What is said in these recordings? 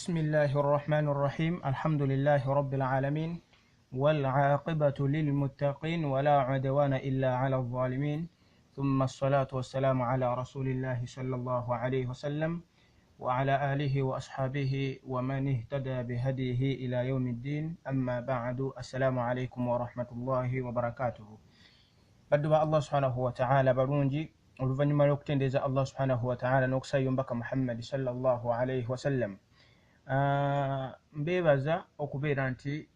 بسم الله الرحمن الرحيم الحمد لله رب العالمين والعاقبة للمتقين ولا عدوان إلا على الظالمين ثم الصلاة والسلام على رسول الله صلى الله عليه وسلم وعلى آله وأصحابه ومن اهتدى بهديه إلى يوم الدين أما بعد السلام عليكم ورحمة الله وبركاته. Baddu ba Allah subhanahu wataala balungi, oluvannyuma lw'okutendeeza Allah subhanahu wataala n'okusaba omubaka Muhammadi sallallahu alaihi wasallam, mbeebaza okubeera nti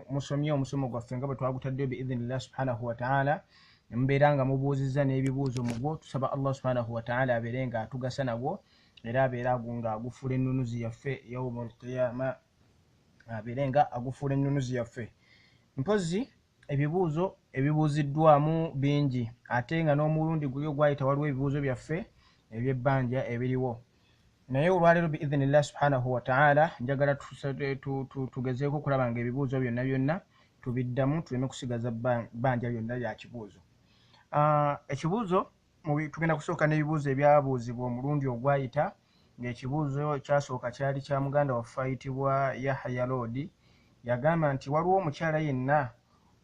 musomye omusomo gwaffe nga bwe twagutaddeyo biidhinillah subhanahu wataala, mubeera nga mubuuzizza n'ebibuuzo mugwo. Tusaba Allah subhanahu wataala abeere nga atugasa nagwo, era abeere nga agufuula ennunuzi yaffe yaumu lqiyama, abeere nga agufuula ennunuzi yaffe. Mpozi ebibuuzo ebibuuziddwamu bingi, ate nga n'omulundi guli ogwayita waliwo ebibuuzo byaffe ebyebbanja ebiriwo, naye olwaleero biidhinillah subhanahu wataala njagala tugezeeko okulaba nga ebibuuzo byonna byonna tubiddamu, tuleme kusigaza bbanja lyonna lya kibuuzo. Ekibuuzo tugenda kusooka n'ebibuuzo ebyabuuzibwa omulundi ogwayita, ng'ekibuuzo kyasooka kyali kya muganda waffe ayitibwa Yahya Lodi. Yagamba nti waliwo omukyala yenna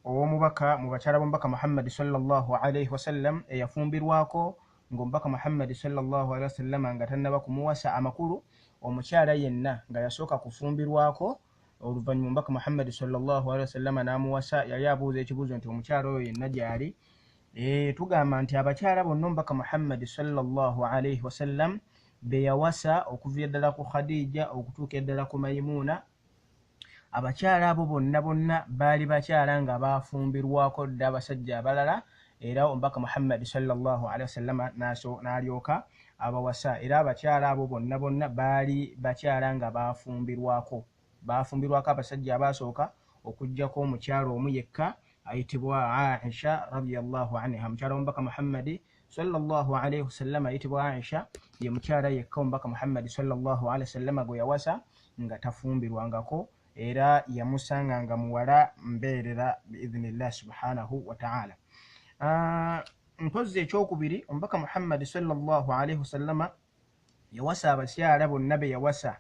ow'omubaka mu bakyala b'omubaka Muhammadi sallallahu alaihi wasallam eyafumbirwako ng'omubaka Muhammadi sallallahu alaihi wasallam nga tannaba kumuwasa. Amakulu, omukyala yenna nga yasooka kufumbirwako oluvannyuma omubaka Muhammadi sallallahu alaihi wasallam n'amuwasa. Yali abuuza ekibuuzo nti omukyala oyo yenna gy'ali. Tugamba nti abakyala bonna omubaka Muhammadi sallallahu alaihi wasallam be yawasa okuviira ddala ku Khadija okutuuka eddala ku Maimuna, abakyala abo bonna bonna baali bakyala nga bafumbirwako dda abasajja abalala, era omubaka Muhammadi sallallahu alaihi wasallama n'alyoka abawasa. Era abakyala abo bonna bonna baali bakyala nga bafumbirwako abasajja abasooka, okuggyako omukyala omu yekka ayitibwa Aisha radiyallahu anha. Mukyala w'omubaka Muhammadi sallallahu alaihi wasallama ayitibwa Aisha ye mukyala yekka omubaka Muhammadi sallallahu alaihi wasallama gwe yawasa nga tafumbirwangako, era yamusanga nga muwala mbeerera biidhinillah subhanahu wataala. Mpozi ekyokubiri, omubaka Muhammadi sallallahu alaihi wasallama yawasa abakyala bonna be yawasa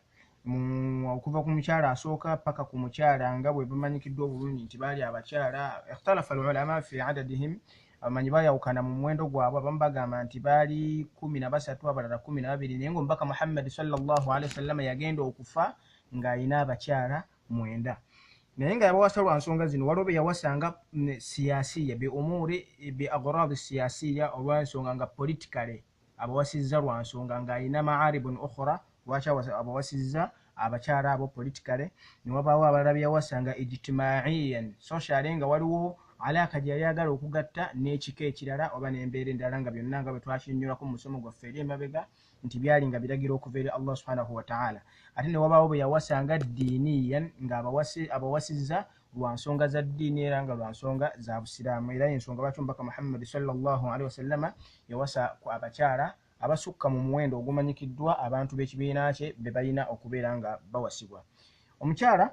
okuva ku mukyala asooka paka ku mukyala nga bwe bamanyikiddwa obulungi nti baali abakyala ikhtalafa alulama fi adadihim, abamanyi bayawukana mu muwendo gwabwe. Abamu bagamba nti baali 13, abalala 12, naye ng'omubaka Muhammadi sallallahu alaihi wasallama yagenda okufa ng'alina abakyala 9, naye nga yabawasa lwa nsonga zino. Waliwo be yawasanga siyasiya bi umuri bi agradi siyasiya, olw'ensonga nga politically abawasizza lwa nsonga ng'alina maaribun ukhra, lwaki abawasizza abakyala abo politically. Ne wabaawo abalala be yawasanga ijtimaiyan socially, nga waliwo alaka gye yali okugatta n'ekika ekirala oba n'embeera endala, nga byonna nga bwe twakinnyulako mu musomo gwaffe eri emabega nti byali nga biragira okuva eri Allah subhanahu wataala. Ate ne wabaawo bwe yawasanga diiniyan, nga abawasizza lwa nsonga za ddiini era nga lwa nsonga za busiraamu. Era ensonga lwaki omubaka Muhammadi sallallahu alaihi wasallama yawasa ku abakyala abasukka mu muwendo ogumanyikiddwa abantu b'ekibiina kye be balina okubeera nga bawasibwa. Omukyala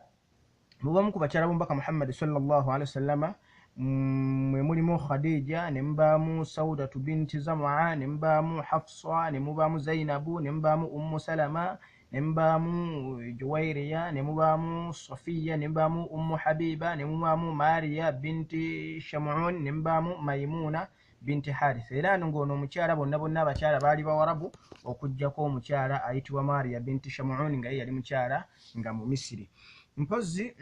mubamu ku bakyala b'omubaka Muhammadi sallallahu alaihi wasallama mwe mulimu Khadija, ne mubaamu Saudatu binti Zamua, ne mubaamu Hafsa, ne mubaamu Zainabu, ne mubaamu Ummu Salama, ne mubaamu Juwairiya, ne mubaamu Safiya, ne mubaamu Ummu Habiba, ne mubaamu Mariya binti Shamuun, ne mubaamu Maimuna binti Harith. Era ng'ono omukyala bonna bonna abakyala baali bawarabu okuggyako omukyala ayitibwa Mariya binti Shamuun nga ye yali mukyala nga mu Misiri. Mpozi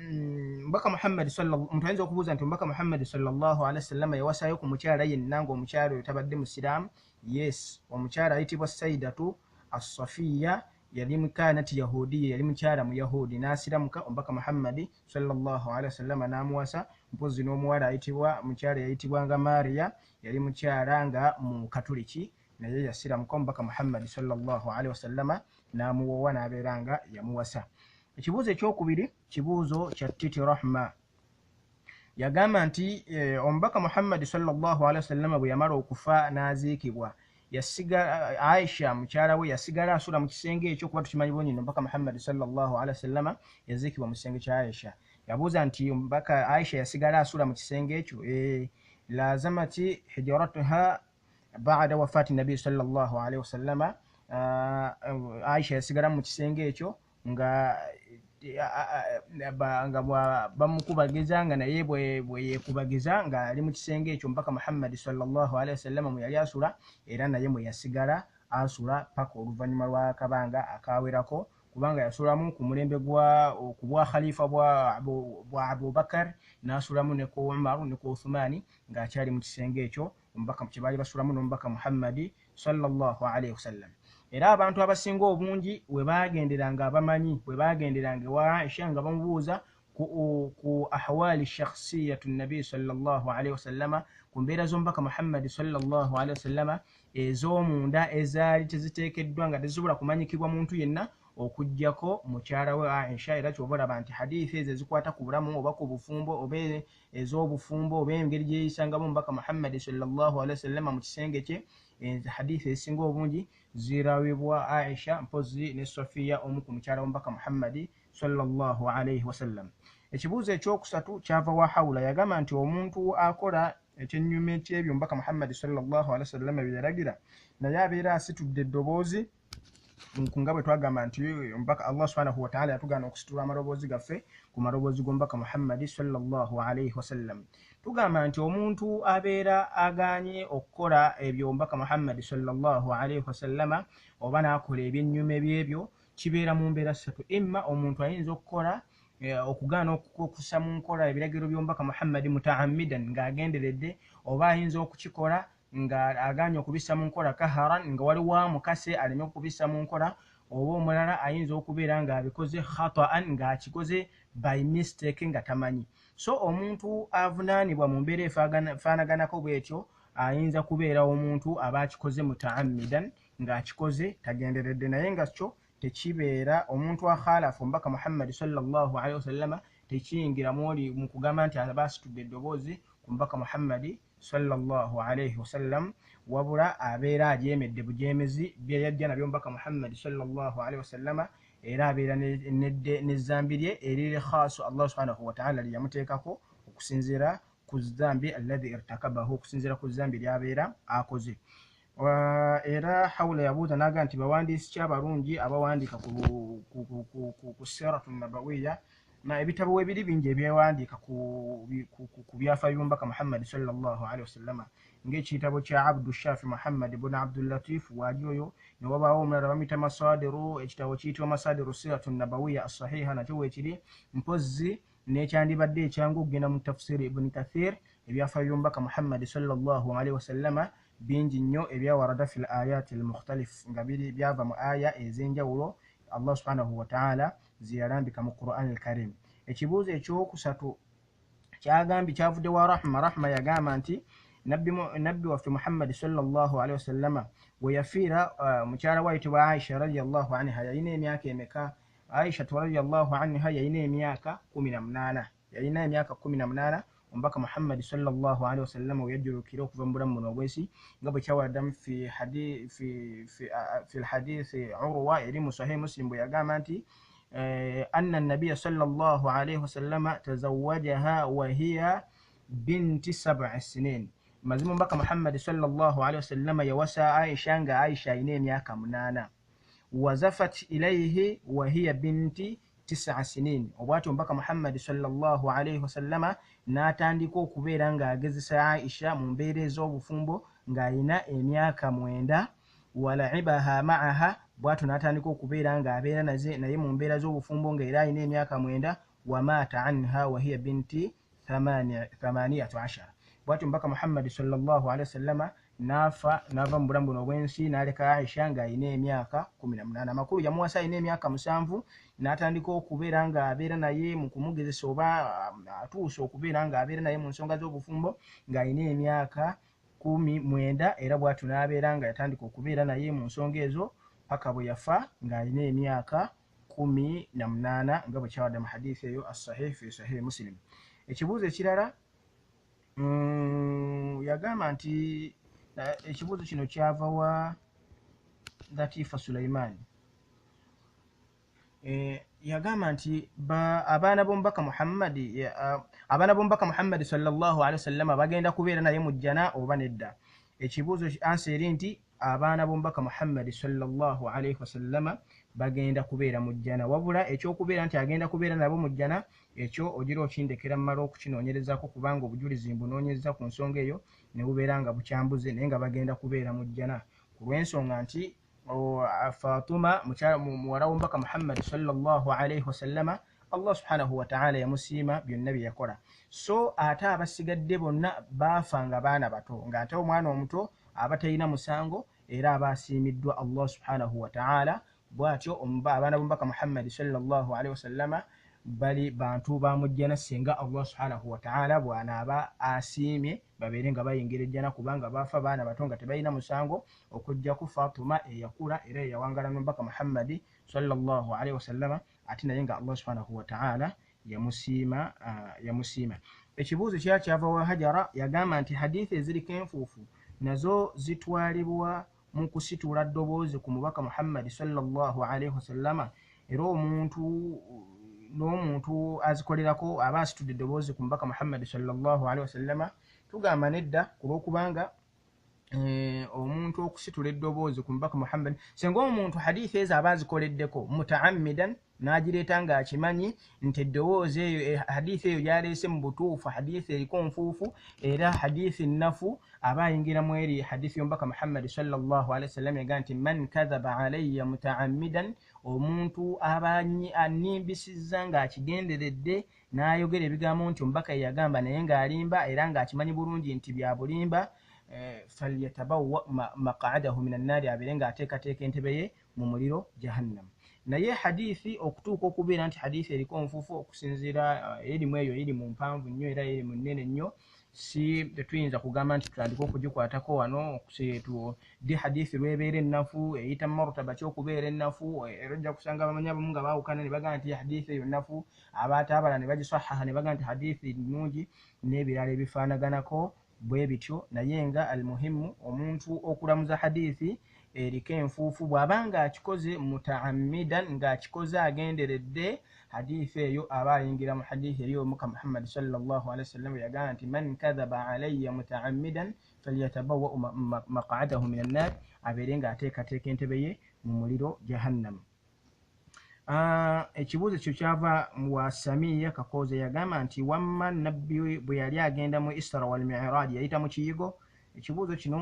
Mbaka Muhammad omuntu ayinza okubuuza nti Omubaka Muhammadi sallallahu alaihi wasallama yawasaayo ku mukyala yenna ng'omukyala oyo tabadde musiraamu? Yes, omukyala ayitibwa Saidatu Assafiya yali mukanati yahudiya, yali mukyala mu Yahudi n'asiramuka, Omubaka Muhammadi sallallahu alaihi wasallama n'amuwasa. Mpozi n'omuwala ayitibwa mukyala yayitibwanga Mariya, yali mukyala nga mu Katuliki, naye yasiramuka, Omubaka Muhammadi sallallahu alaihi wasallama n'amuwowa n'abeera nga yamuwasa. Ekibuuzo ekyokubiri kibuuzo kya Titi Rahma. Yagamba nti omubaka Muhammadi sallallahu alaihi wasallama bwe yamala okufa n'aziikibwa, Aisha mukyala we yasigala asula mu kisenge ekyo, kuba tukimanyi bulungi omubaka Muhammadi sallallahu alaihi wasallama yaziikibwa mu kisenge kya Aisha. Yabuuza nti omubaka Aisha yasigala asula mu kisenge ekyo, lazamati hijratuha ba'da wafati nabii sallallahu alaihi wasallama, Aisha yasigala mu kisenge ekyo nga bamukubagiza nga naye bwe yeekubagiza ng'ali mu kisenge ekyo omubaka Muhammadi sallallahu alaihi wasallama mwe yali asula, era naye mwe yasigala asula paka oluvannyuma lw'akabanga akawerako, kubanga yasulamu ku mulembe ku bwa khalifa bwa Abubakar, n'asulamu ne ku Umaru ne ku Uthumani ng'akyali mu kisenge ekyo omubaka kye baali basulamu n'omubaka Muhammadi sallallahu alaihi wasallam. Era abantu abasinga obungi we baagenderanga abamanyi, bwe baagenderanga ewa Aisha nga bamubuuza ku ahwali shakhsiyatu nabi sallallahu alaihi wasallama, ku mbeera z'omubaka Muhammadi sallallahu alaihi wasallama ez'omunda ezaali teziteekeddwa nga tezisobola kumanyikibwa muntu yenna okuggyako mukyala we Aisha. Era ky'oba olaba nti hadithi ezo ezikwata ku bulamu oba ku bufumbo oba ez'obufumbo oba engeri gye yeeyisangamu omubaka Muhammadi sallallahu alaihi wasallama mu kisenge kye, hadithi ezisinga obungi zirawibwa Aisha mpozzi ne Sofiya omu ku mukyala w'omubaka Muhammadi sallallahu alaihi wasallam. Ekibuuzo ekyokusatu kyava wa Hawula, yagamba nti omuntu akola ekyennyume ky'ebyo omubaka Muhammadi sallallahu alaihi wasallama bye yalagira naye abeera asitudde eddoboozi, nga bwe twagamba nti omubaka Allah subhanahu wa ta'ala yatugaana okusitula amaloboozi gaffe ku maloboozi g'omubaka Muhammadi sallallahu alaihi wasallam. Tugamba nti omuntu abeera agaanye okukola ebyo omubaka Muhammadi sallallahu alaihi wasallama oba n'akola ebyennyume byebyo kibeera mu mbeera ssatu. Imma omuntu ayinza okukola okugaana okussa mu nkola ebiragiro by'omubaka Muhammadi mutaammidan ng'agenderedde, oba ayinza okukikola nga agaanye okubissa mu nkola kaharan nga waliwo amukase aleme okubissa mu nkola, oba omulala ayinza okubeera ng'abikoze khataan ng'akikoze by mistake nga tamanyi. So omuntu avunaanibwa mu mbeera efaanaganako bw'etyo ayinza kubeera omuntu aba akikoze mutaammidan ng'akikoze tagenderedde, naye nga kyo tekibeera omuntu akhalafu omubaka Muhammadi sallallahu alaihi wasallama tekiyingira mwoli mu kugamba nti aba asitudde eddoboozi ku mubaka Muhammadi sallallahu alaihi wasallam, wabula abeera ajeemedde bujeemezi bye yajja nabyo omubaka Muhammadi sallallahu alaihi wasallama, era abeera n'ezzambi lye eriri khaasu Allah subhanahu wa ta'ala lye yamuteekako okusinziira ku zzambi alladhi irtakabahu, okusinziira ku zzambi ly'abeera akoze. Era Hawula yabuuza n'agamba nti bawandiisi ki abalungi abawandiika ku siratu nabawiya, na ebitabo webiri bingi ebyewandiika ku byafaayo by'omubaka Muhammadi sallallahu alaihi wasallama, ng'ekitabo kya Abdu Shafi Muhammad ibn Abdul Latif waali oyo, ne wabaawo omulala bamuyita Masadiru, ekitabo kiyitibwa Masadiru siratu nabawiya assahiha nakyo weekiri, mpozzi n'ekyandibadde ekyangu okugenda mu tafsiri Ibn Kathir, ebyafaayo by'omubaka Muhammadi sallallahu alaihi wasallama bingi nnyo ebyawarada fil ayati al-mukhtalif, nga biri byava mu aya ez'enjawulo Allah subhanahu wa ta'ala ziyalambika mu Qur'an al-Karim. Ekibuuzo ekyokusatu kyagambye kyavudde wa Rahma. Rahma yagamba nti nabbi waffe Muhammadi sallallahu alaihi wasallama we yafiira mukyala we ayitibwa Aisha radiyallahu anha yalina emyaka emeka? Aisha radiyallahu anha yalina emyaka 18, yalina emyaka 18 omubaka Muhammadi sallallahu alaihi wasallama we yajjulukira okuva mu bulamu buno obw'ensi, nga bwe kyawaddamu fi hadithi Urwa eri mu Sahih Muslim bwe yagamba nti anna nabiya sallallahu alaihi wasallama tazawwajaha wa hiya binti 7 sinin, mazima omubaka Muhammadi sallallahu alaihi wasallama yawasa Aisha nga Aisha alina emyaka 8, wazafat ilaihi wa hiya binti 9 sinin. Obwatyo omubaka Muhammadi sallallahu alaihi wasallama n'atandika okubeera ng'agezesa Aisha mu mbeera ez'obufumbo ng'alina emyaka 9, walaibaha ma'aha, bwatyo n'atandika okubeera ng'abeera naye mu mbeera z'obufumbo ng'era alina emyaka 9, wamaata anha wa hiya binti 18. Bwatyo omubaka Muhammadi sallallahu alaihi wasallama n'afa n'ava mu bulamu buno obw'ensi n'aleka Aisha ng'alina emyaka 18. Amakulu yamuwasa alina emyaka 7 n'atandika okubeera ng'abeera naye mu kumugezesa oba atuuse okubeera ng'abeera naye mu nsonga z'obufumbo ng'alina emyaka 19, era bw'atyo n'abeera nga yatandika okubeera naye mu nsonga ezo paka bwe yafa ng'alina emyaka 18, nga bwe kyawadde mu hadithi eyo as-sahih fi Sahih Muslim. Ekibuuzo ekirala yagamba nti ekibuuzo kino kyava wa Latifa Sulaiman. Yagamba nti abaana b'omubaka Muhammadi abaana b'omubaka Muhammadi sallallahu alaihi wasallama bagenda kubeera naye mu jjana oba nedda. Ekibuuzo ansa eri nti abaana b'omubaka Muhammadi sallallahu alaihi wasallama bagenda kubeera mu jjana. Wabula ekyokubeera nti agenda kubeera nabo mu jjana, ekyo ogira okindekera mmala okukinoonyerezaako, kubanga obujulizi mbunoonyeza ku nsonga eyo ne bubeera nga bukyambuze, naye nga bagenda kubeera mu jjana ku lw'ensonga nti Fatuma muwala w'omubaka Muhammadi sallallahu alaihi wasallama Allah subhanahu wa ta'ala yamusiima byonna bye yakola. So ate abasigadde bonna baafa nga baana bato, ng'ate omwana omuto aba talina musango era aba asiimiddwa Allah subhanahu wa ta'ala. Bw'atyo abaana b'omubaka Muhammadi sallallahu alaihi wasallama bali bantu ba mu jjana singa Allah subhanahu wa ta'ala bw'anaaba asiimye babeere nga bayingira ejjana, kubanga baafa baana bato nga tebalina musango okuggyako Fatuma eyakula era eyawangala n'omubaka Muhammadi sallallahu alaihi wasallama, ate naye nga Allah subhanahu wa ta'ala yamusiima. Ekibuuzo kyali kyava wa Hajara, yagamba nti hadithi eziriko enfuufu nazo zitwalibwa mu kusitula ddoboozi ku mubaka Muhammadi sallallahu alaihi wasallama, era omuntu n'omuntu azikolerako aba asitudde eddoboozi ku mubaka Muhammadi sallallahu alaihi wasallama. Tugamba nedda, ku lw'okubanga omuntu okusitula eddoboozi ku mubaka Muhammadi, singa omuntu hadithi ezo aba azikoleddeko mutaammidan n'agireeta ng'akimanyi nti eddoboozi eyo hadithi eyo gy'aleese mu butuufu hadithi eriko nfuufu era hadithi nnafu, aba ayingira mu eri hadithi y'omubaka Muhammadi sallallahu alaihi wasallam ega nti man kadhaba alayya mutaammidan, omuntu aba annimbisizza ng'akigenderedde n'ayogera ebigambo nti omubaka ye yagamba naye ng'alimba era ng'akimanyi bulungi nti bya bulimba, falyatabawa maq'adahu minan naari, abeere ng'ateekateeka entebe ye mu muliro jahannam. Naye hadithi okutuuka okubeera nti hadithi eriko nfuufu okusinziira erimu eyo eri mu mpanvu nnyo era eri mu nnene nnyo, si tetuyinza kugamba nti tutandike okugikwatako wano di hadithi lwebeera ennafu eyita martaba ky'okubeera ennafu, era ojja kusanga abamanyi abamu nga baawukana ne bagamba nti hadithi eyo nnafu, abaate abalala ne bagisahaha ne bagamba nti hadithi nnungi n'ebirala ebifaanaganako bwe bityo. Naye nga almuhimu omuntu okulamuza hadithi eriko enfuufu bw'aba ng'akikoze mutaammidan, ng'akikoze agenderedde, hadithi eyo aba ayingira mu hadithi eri omubaka Muhammadi sallallahu alaihi wasallam yagamba nti man kadhaba alayya mutaammidan falyatabawa maq'adahu minan nar, abeere ng'ateekateeka entebe ye mu muliro jahannam. Ekibuuzo ekyo kyava wa Samiya Kakooza, yagamba nti wamma nabbi bwe yali agenda mu Isra wal Mi'raj yayita mu kiyigo. Ekibuuzo kino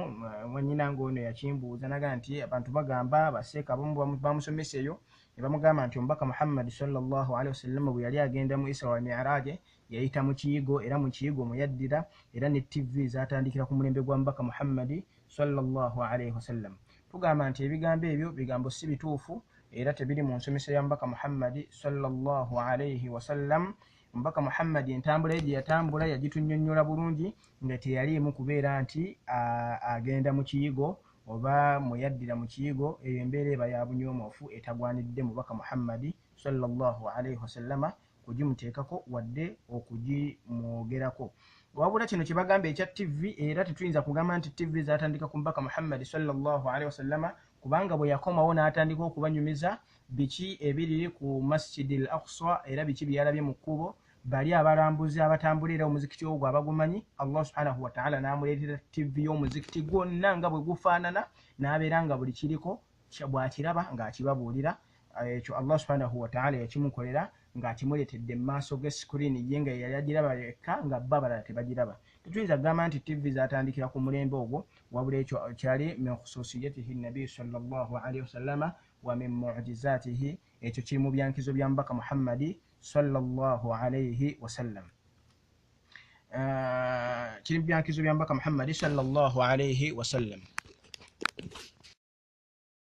mwannyina ng'ono yakimbuuza n'agamba nti abantu bagamba baseeka abamu bamusomesa eyo ne bamugamba nti omubaka Muhammadi sallallahu alaihi wasallam bwe yali agenda mu Isra wal Mi'raj yayita mu kiyigo, era mu kiyigo mwe yaddira, era ne TV zaatandikira ku mulembe gwa mubaka Muhammadi sallallahu alaihi wasallam. Tugamba nti ebigambo ebyo bigambo si bituufu era tebiri mu nsomesa ya mubaka Muhammadi sallallahu alaihi wasallam. Omubaka Muhammadi entambula ye gye yatambula yagitunnyonnyola bulungi nga teyaliimu kubeera nti agenda mu kiyigo oba mwe yaddira mu kiyigo, eyo embeera eba ya bunyoomoofu etagwanidde mubaka Muhammadi sallallahu alaihi wasallama kugimuteekako wadde okugimwogerako. Wabula kino kye bagamba ekya TV, era tetuyinza kugamba nti TV zaatandika ku mubaka Muhammadi sallallahu alaihi wasallama, kubanga bwe yakomawo n'atandika okubanyumiza biki ebiri ku Masjid al Aqsa era biki bye yalabye mu kkubo, bali abalambuzi abatambula era omuzikiti ogwo abagumanyi, Allah subhanahu wa ta'ala n'amuleetera TV y'omuzikiti gwonna nga bwe gufaanana, n'abeera nga buli kiriko bw'akiraba ng'akibabuulira. Ekyo Allah subhanahu wa ta'ala yakimukolera ng'akimuleetedde mu maaso ge screen ye nga yali agiraba yekka nga bo abalala tebagiraba. Tetuyinza kugamba nti TV zaatandikira ku mulembe ogwo, wabula ekyo kyali min khususiyatihi nabi sallallahu alaihi wasallama wa min mu'jizatihi, ekyo kiri mu byankizo bya mubaka Muhammadi sallallahu alaihi wasallam. Kiri mu byankizo bya mubaka Muhammadi sallallahu alaihi wasallam.